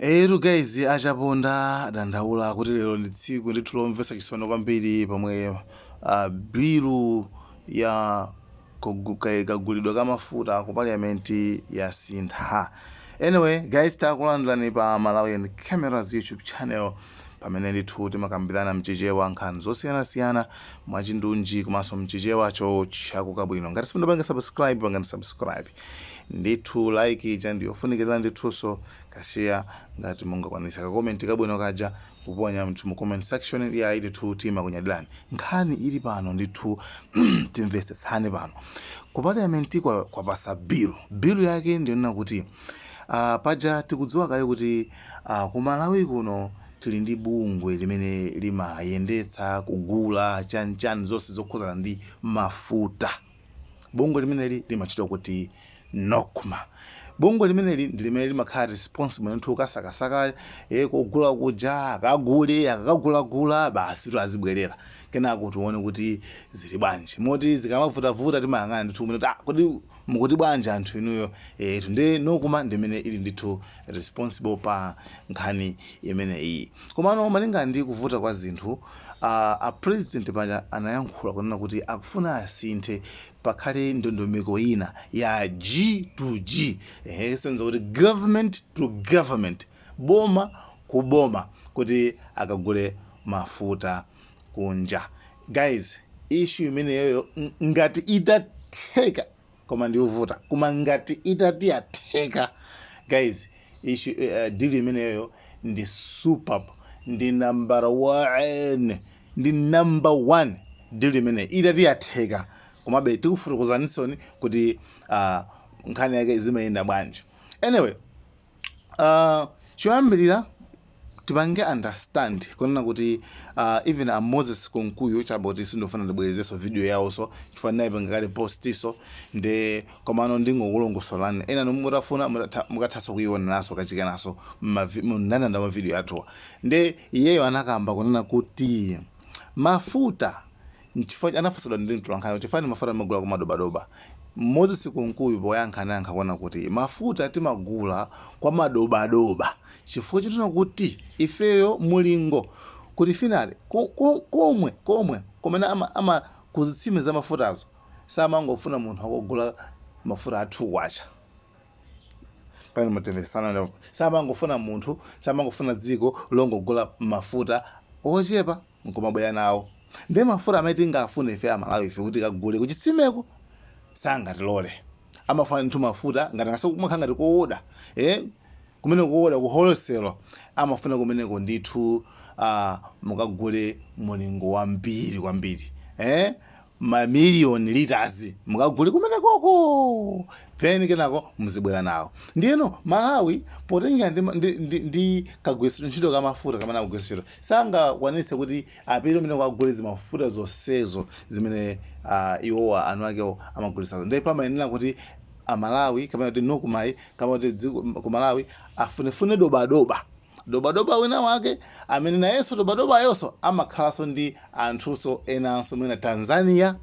Etu guys, achaponda adandaula kuti lero ndi tsiku ndithu lomvetsa chisoni kwambiri pomwe bilu ya kagulidwe ka mafuta ku parliament yasintha. Anyway guys, takulandirani pa Malawian Cameras YouTube channel, pamene ndithu timakambirana mchichewa nkhani zosiyanasiyana mwachindunji komanso mchichewacho chakukabwino. Ngati simunapange subscribe, pangani subscribe ndithu, like ija ndiyofunikira ndithunso, ka share ngati mungakwanisa, ka comment kabwino kaja kuponya mthu mu comment section ya ndithu timakunyadirani. Nkhani ili pano ndithu, timvetsetsane pano. Ku parliament kwapasa bilu. Bilu yake ndiyonena kuti paja tikudziwa kale kuti ku Malawi kuno tili ndi bungwe limene limayendetsa kugula chanichani zonse zokhuzana ndi mafuta. Bungwe limeneli limatchedwa kuti NOCMA. Bungwe limeneli ndi limene limakhala responsible ndithu kasakasaka kogula kuja, akagule, akakagulagula basi tu azibwerera, kenako tione kuti zili bwanji. Moti zikamavutavuta timayang'ana ndithu kumene kuti kodi mukuti bwanji anthu inuyo? Ndi NOCMA ndimene ili ndithu responsible pa nkhani imeneyi. Komano malinga ndi kuvuta kwa zinthu, a president paja anayankhula kunena kuti akufuna asinthe, pakhale ndondomeko ina ya G to G, senza kuti government to government, boma ku boma, kuti akagule mafuta kunja. Guys, issue imeneyoyo ngati itatheka, koma ndiyovuta, koma ngati itati yatheka guys, issue deal imeneyoyo ndi superb, ndi number one, ndi number one deal imene itati yatheka. Komabe tikufotokozanisoni kuti nkhani yake zimayenda bwanji. Anyway, choyambirira tipange understand kunena kuti even a Moses Kunkuyu, chaboti sindofuna ndibwerezenso video yawonso chifukwa ndinayipanga kale postiso ndi, komano ndingokulongosolani. Ena nomwe mutafuna mukathanso kuioneranso kachikenaso mndandanda wa video yathuwa. Ndi iyeyo anakamba kunena kuti mafuta, nchifukwa anafunsidwa ndi mtolankhani, chifukwa mafuta timagula kumadobadoba. Moses Kunkuyu poyankha anayankha kuona kuti mafuta timagula kwa madobadoba chifukwa chotena kuti ifeyo mulingo kuti finally komwe komwe kumene ama kuzitsime za mafutazo samangofuna munthu akugula mafuta 2 kwacha pamene mutemvesana ndipo samangofuna munthu, samangofuna dziko longogula mafuta ochepa nkumabwera nawo. Ndi mafuta amene tingafune ife Amalawi ife kuti kagule kuchitsimeko sangatilole. Amafuna ndithu mafuta ngati ngasokumakhala ngati kooda, kumene kooda ku wholesale amafuna kumeneko ndithu mukagule mulingo wambiri kwambiri, mamiliyoni liters mukagule kumenekoko, then kenako muzibwera nawo. Ndiyeno Malawi potengera ndi kagwiritsidwe ntchito ka mafuta kamene akugwiritsa ntchito, sangakwanitse kuti apite kumene kukagule zimafuta zonsezo zimene iwowa anu akewo amagulitsazo. Ndiye pamayenera kuti Amalawi kapena kuti NOCMA kapena kuti dziko ku Malawi afunefune dobadoba, dobadoba wina wake amene nayenso dobadobayonso amakhalanso ndi anthunso enanso, mwina Tanzania,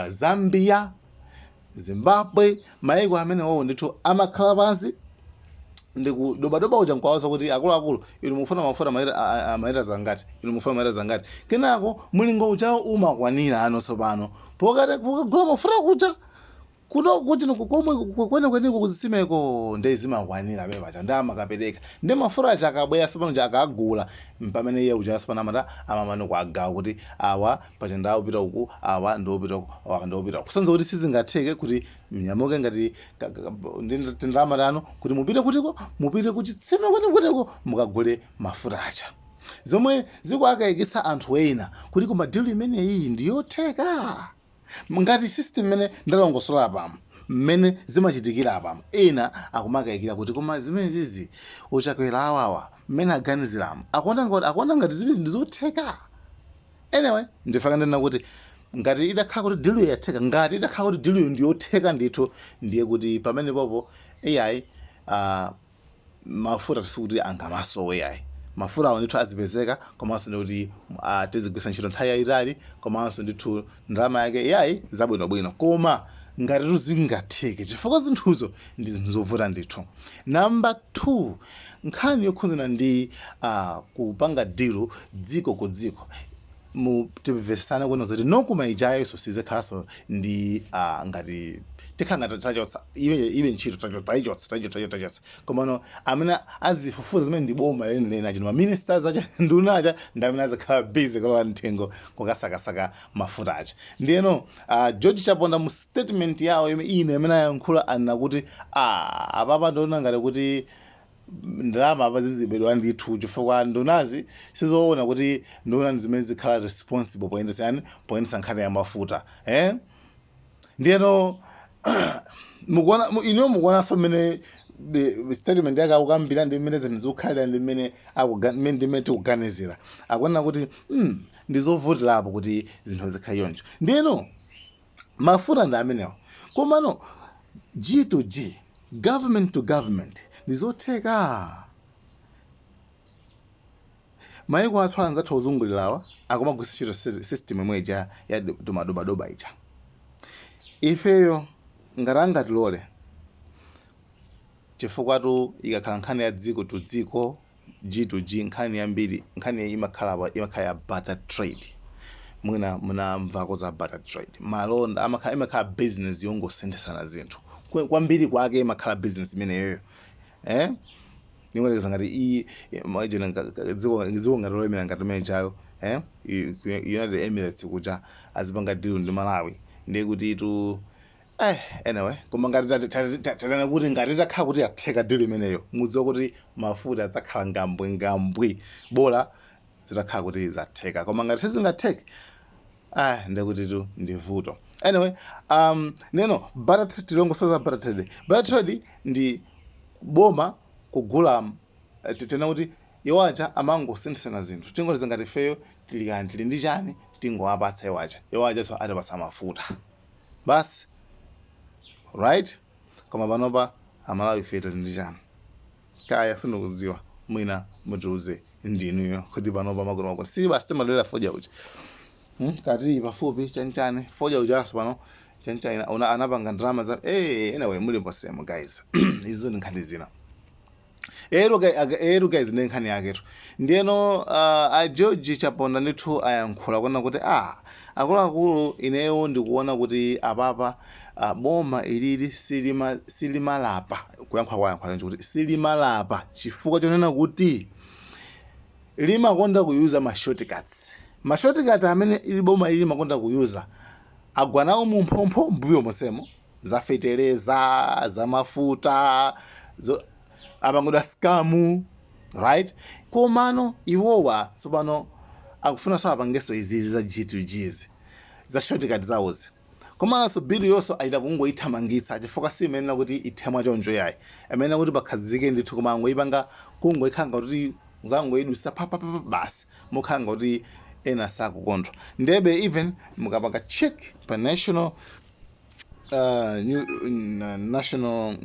Zambia, Zimbabwe, maiko amenewowo ndithu amakhala pansi ndi ku dobadoba uja nkuwauza kuti, "Akuluakulu, inu mufuna mafuta malita zangati? Inu mufuna malita zangati?" Kenako mulingo ujawo umakwanira ano tsopano pokati pokagula mafuta kuja kuno kuti komwe kwenekweneko kuzitsimeko ndi zimakwanira pamene paja ndi amakapereka ndi mafuta aja. Akabwera tsopano ja akagula, mpamene iye uja tsopano amata amamano kuagawa kuti awa paja ndi opita uku, awa ndiopita uku, awa ndiopita uku. Kusanza kuti sizingatheke kuti mnyamuke ngati ndi tindalama tanu kuti mupite kutiko, mupite kuchitsime kwenekweneko mukagule mafuta aja, zomwe zikuakayikitsa anthu ena kuti koma deal imeneyi ndiyotheka ngati system imene ndalongosola apamo, mmene zimachitikira apamo. Ena akumakayikira kuti koma zimene zizi uchakwera awawa mmene aganiziramo akuona ngati zimene ndizotheka. Anyway, ndifaka ndinena kuti ngati itakhala kuti deal yatheka, ngati itakhala kuti deal ndiyotheka ndithu, ndiye kuti pamene popo iyayi, mafuta sikuti angamasowe yayi. Mafuta awo ndithu azipezeka, komanso ndikuti tizigwiritsa ntchito nthawi yayitali, komanso ndithu ndalama yake yayi zabwinobwino. Koma Ngatitu zingatheke, chifukwa zinthuzo ndi zinthu zovuta ndithu. Number 2, nkhani yokhudzana ndi kupanga deal dziko ku dziko, mu timvesane kuona zoti NOCMA ijayonso sizikhalanso ndi ngati tikhala ngati tachotsa ibe ntchito, taichotsa, taichotsa, taichotsa. Komano amene azifufuza zimene ndi boma lenileni aja, ma ministers aja, nduna aja, ndi amene azikhala busy kulowa mthengo kukasakasaka mafuta aja. Ndiyeno George Chaponda mu statement yawo imene ine amene ayankhula anena kuti apapa ndiona ngati kuti ndalama apa zizibedwa ndithu, chifukwa ndunazi sizoona kuti nduna ndi zimene zikhala responsible poyendetsa yani, poyendetsa nkhani ya mafuta, eh? Ndiyeno mukuona inuyo mukuonanso mmene statement yake akukambira ndi mmene zinthu zikukhalira ndi mmene ndi mmene tikuganizira, akuona kuti ndi zovutirapo kuti zinthu zikhale choncho. Ndiyeno mafuta ndi amenewo, komano G to G, government to government, ndi zotheka. Maiko athu anzathu ozungulirawa akumagwiritsa ntchito system imwe ija ya domadobadoba ija. Ifeyo ngati angatilole, chifukwa ikakhala nkhani ya dziko to dziko, G to G, nkhani yambiri, nkhani imakhala ya barter trade. Mwina munamvako za barter trade, malonda amakhala, imakhala business yongosinthasana zinthu. Kwambiri kwake imakhala business imeneyoyo, eh? Nimwelekeza ngati iyi imagine dziko ngati lolemera ngati imene chayo, eh? United Emirates kuja azipanga deal ndi Malawi, ndiye kuti tu anyway, koma ngati tatana kuti ngati takhala kuti yatheka deal imeneyo, mudziwa kuti mafuta adzakhala ngambwe ngambwe, bola zitakhala kuti zatheka. Koma ngati sizingatheke, ndekuti tu ndi vuto. Anyway, neno barter trade, tilongosoza barter trade. Barter trade ndi boma kugula, tena kuti iwo aja amangosinthana zinthu. Tingoti ngati ifeyo tili kani, tili ndi chani, tingowapatsa iwo aja, iwo ajanso atipatsa mafuta basi, right? Koma panopa Amalawi ife tili ndi chani? Kaya sindikudziwa, mwina mutiuze ndinuyo kuti panopa makuti makuti si basi timalera fodya uja, Kati pafupi chanichani fodya ujaso pano chanichani una anapanga ndalama za anyway, muli posemo guys, izo ndi nkhani zina. Ero guys, ndi nkhani yaketu. Ndiyeno a George Chaponda ndithu ayankhula kuona kuti akuluakulu, ineyo ndikuona kuti apapa boma ilili silimalapa kuyankhula kwayankhula kuti silimalapa, chifukwa chonena kuti limakonda kuyuza ma shortcuts. Ma shortcut amene ili boma ili limakonda kuyuza, agwa nawo mu mphompho mbuyo monsemo, za fetereza, za mafuta, apangidwa scam, right? Komano iwowa tsopano akufunanso apangenso izizi za G2Gs, za shortcut zawozi. Komanso bill yonso ayita kungoyithamangitsa, chifukwa si imenena kuti ithemwa choncho yayi, imenena kuti pakhazike ndithu, koma angoyipanga kungoyikhala kuti zangoyidusa papapapa basi, mukhala ngati ena sakukondwa. Ndebe even mukapanga check pa national new, national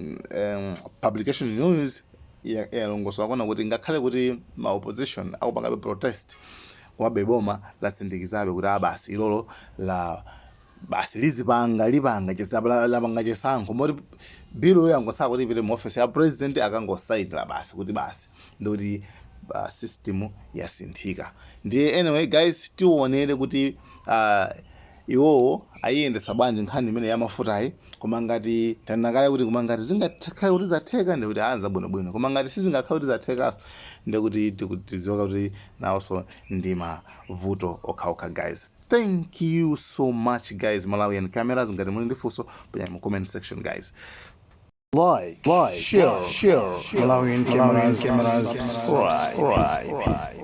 publication news yalongosola kuona kuti ngakhale kuti ma opposition akupangabe protest, komabe boma lasindikizabe kuti abasi ilolo la basi lizipanga, lipanga lapanga chisankho moti bill yangotsala kuti ipite mu office ya president, akangosayinira basi, kuti basi ndikuti system yasinthika. Ndiye anyway guys, tionere kuti iwowo ayiyendetsa bwanji nkhani imene ya mafutayi. Koma ngati tanena kuti, koma ngati zingakhale kuti zatheka, ndikuti anza bwinobwino. Koma ngati sizingakhale kuti zathekanso, ndikuti tidziwa kuti nawonso ndi mavuto okhaokha. Guys, thank you so much guys. Malawian Cameras, ngati muli ndi funso, ponyani mu comment section guys. Like, share, share, Malawian Cameras, subscribe.